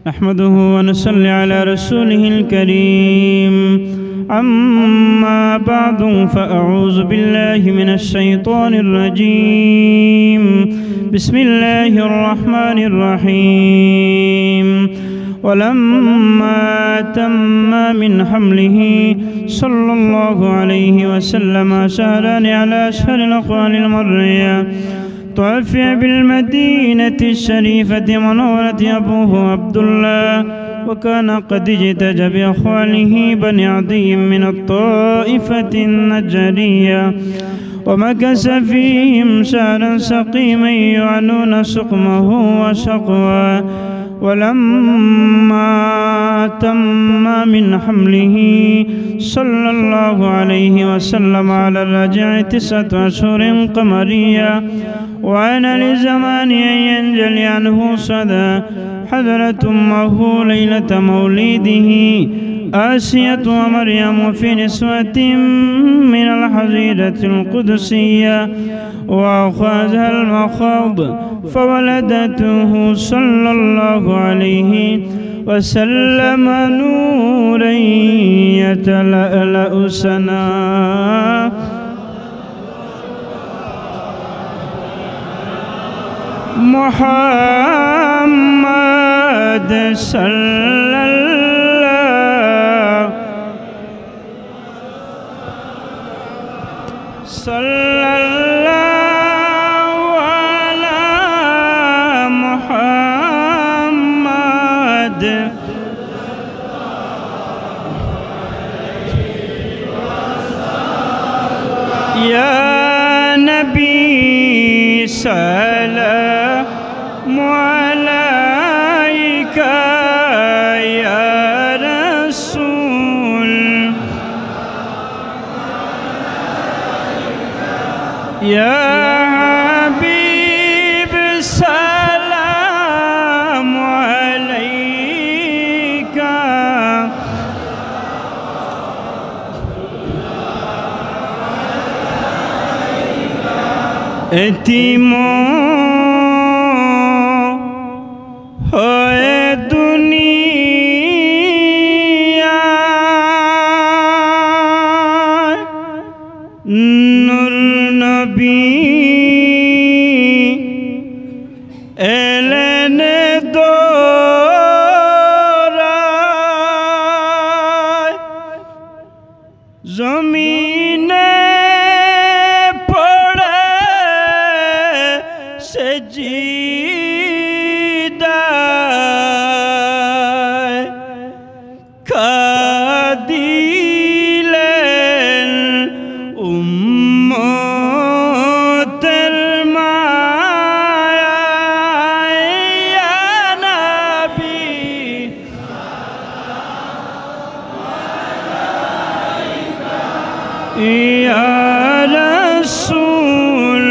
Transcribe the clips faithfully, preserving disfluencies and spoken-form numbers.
نحمده ونصلي على رسوله الكريم. أما بعد، فأعوذ بالله من الشيطان الرجيم. بسم الله الرحمن الرحيم. ولما تم من حمله صلى الله عليه وسلم شهران على أشهر الأقوال المروية، توفي بالمدينة الشريفة المنورة أبوه عبد الله، وكان قد اجتاز بأخواله بني عدي من الطائفة النجارية، ومكث فيهم شهرا سقيما يعنون سقمه وشقواه. ولما تم من حمله صلى الله عليه وسلم على الراجح تسعة أشهر قمرية، وآن لزمان أن ينجلي عنه صدى، حضرت أمه ليلة مولده آسية ومريم في نسوة من الحظيرة القدسية، وأخذها المخاض فولدته صلى الله عليه وسلم نورا يتلألأ سنا. محمد صلى الله، صلى الله على محمد. يا نبي سلام عليك، يا رسول، يا حبيب سلام عليك. এতিম হয়ে দুনিয়ায় নূর নবী এলেন দৌড়ায়। জমিনে পড়ে সেজদায়, কাঁদিলেন উম্মতের মায়ায়। ইয়া নবী يا رسول.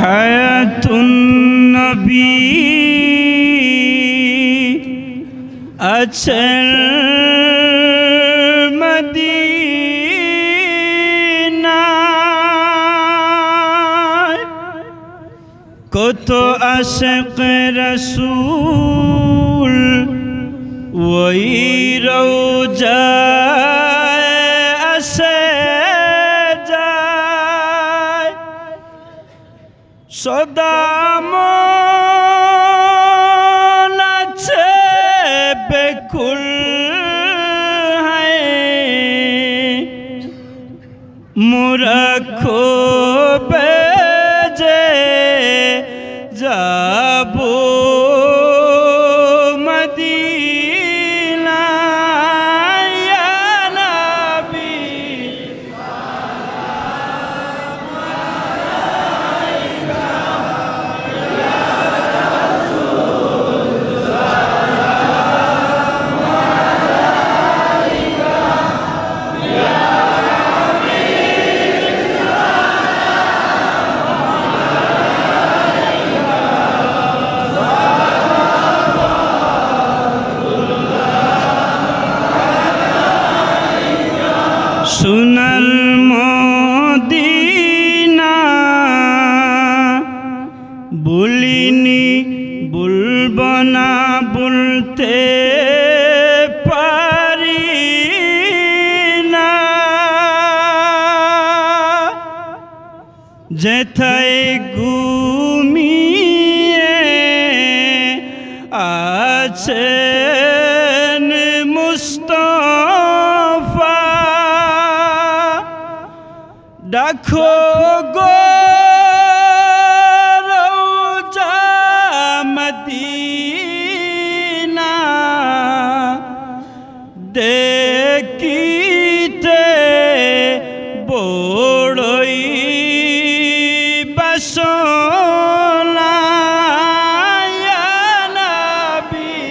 حياة النبي আছেন মদিনায়। কত আশিক রাসূল ওই রওজায় আসে যায়। সদা মন আছে বেকুল, হায় মোরা কবে যে যাব মদিনায়। ইয়া নবী ভুলিনি, ভুলব না, ভুলতে পারি না। যেথায় ঘুমিয়ে আছেন মুস্তফা, ডাকো গো রওজা মদিনা, দেখিতে বড়ই বাসনা। ইয়া নবী,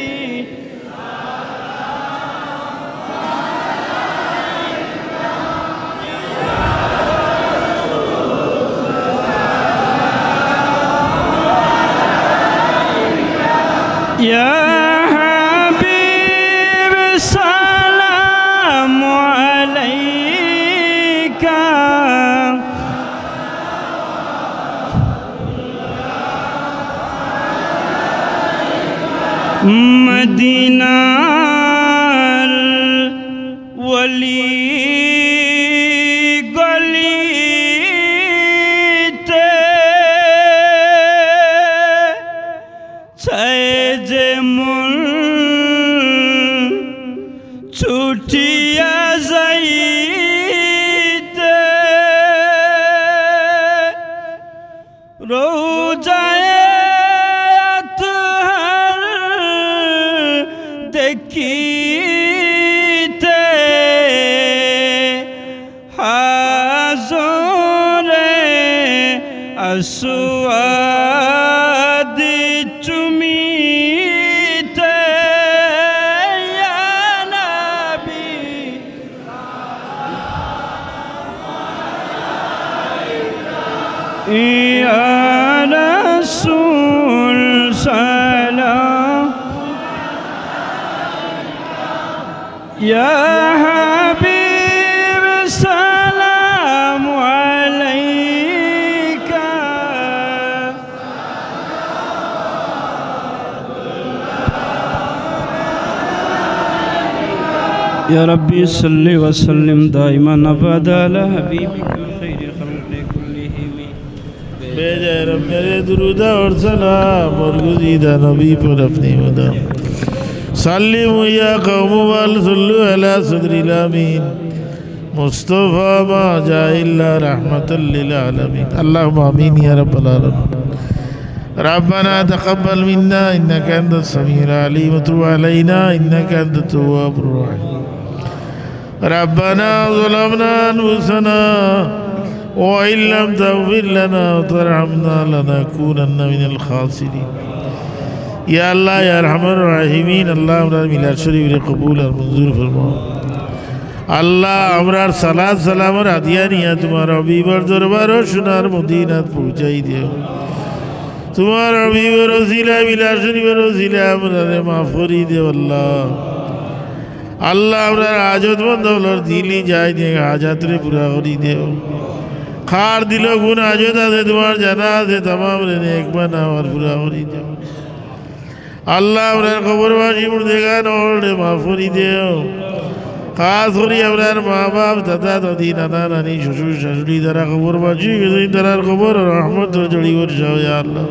يا حبيب، سلام عليك. মদিনার অলি গলিতে চায় যে মন ছুটিয়া যাইতে, রওজায়ে আতহার দেখিতে, হাজরে আসওয়াদ চুমিতে। ইয়া নবী, ইয়া রাসূল, সালাম। ইয়া হাবিব, সালাম আলাইকা। يا ربي صل وسلم دائما أبدا على حبيبك خير خلق كلهم. بجاہ ربنا درود و سلام، برگزیدہ نبی پر اپنی مدام۔ سلموا يا قوم بل صلوا على صدر الأمين مصطفى ما جاء إلا رحمة للعالمين. اللهم آمين يا رب العالمين. ربنا تقبل منا إنك أنت السميع العليم وتب علينا إنك أنت التواب الرحيم. ربنا ظلمنا أنفسنا وإن لم تغفر لنا وترحمنا لنكونن من الخاسرين. ইয়া আল্লাহ, ইয়া আরহামার রাহিমিন, আল্লাহ, আমরার মিলাদ শরীফরে কবুল আর মঞ্জুর ফরমাও। আল্লাহ, আমরার সালাত সালামর হাদিয়া নিয়া তুমার হাবিবর দরবারো সোনার মদিনাত পৌঁছাই দেও। তুমার হাবিবর উসিলায়, মিলাদ শরীফর উসিলায় আমরারে মাফ করি দেও আল্লাহ। আল্লাহ, আমরার হাজতমন্দ অকলর দিলি যাই দেও, হাজতরে পুরা করি দেও। কার দিলো কুন হাজত আছে তুমার জানা আছে, তামামরে নেক বানাও আর পুরা করি দেও। আল্লাহ, আমরার কবরবাসী মুর্দেগান অকলরে মাফ করি দেও। খাস করি আমরার মা বাপ, দাদা দাদি, নানা নানি, শ্বশুর শাশুড়ি, যারা কবরবাসী অই গেছইন, তারার কবরো রহমতর ঝড়ি বর্ষাও, ইয়া আল্লাহ।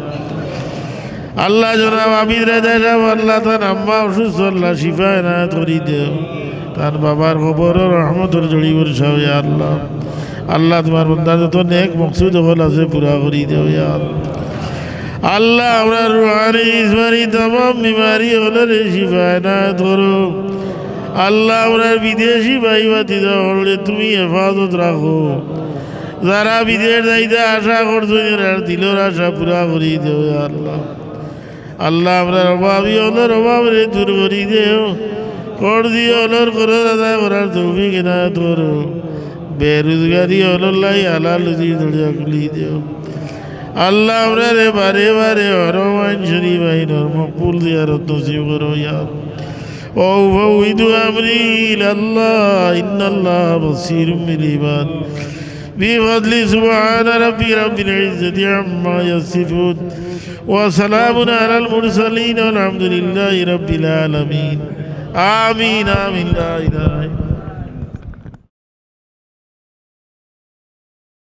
আল্লাহ, জনাব আবিদ রাজা সাহেব, আল্লাহ, তান আম্মা অসুস্থ, আল্লাহ, শিফা এনায়েত করি দেও। তান বাবার কবরো রহমতর ঝড়ি বর্ষাও, ইয়া আল্লাহ। আল্লাহ, তুমার বন্দার যত নেক মকসুদ অকল আছে, পুরা করি দেও, ইয়া আল্লাহ। আল্লাহ, আমরার রুহানি, জিসমানি তামাম বিমারি অকলরে শিফা এনায়েত করো। আল্লাহ, আমরার বিদেশি ভাই ভাতিজা অকলরে তুমি হেফাজত রাখো। যারা বিদেশ যাইতা আশা করছইন, এরার দিলর আশা পুরা করি দেও, ইয়া আল্লাহ। আল্লাহ, আমরার অভাবী অকলর অভাবরে দূর করি দেও। কর্জি অকলর করজ আদায় করার তৌফিক এনায়েত করো। বেরুজগারি অকলর লাগি হালাল রুজির দরজা খুলি দেও। আল্লাহ, আমরারে বারে বারে হরমাইন শরীফ আইনর মকবুল জিয়ারত নসিব করো, ইয়া আল্লাহ। وأفوض أمري إلى الله إن الله بصير بالعباد. بفضل سبحان ربي رب العزة عما يصفون، وسلام على المرسلين، والحمد لله رب العالمين. آمين، آمين، لا إله إلا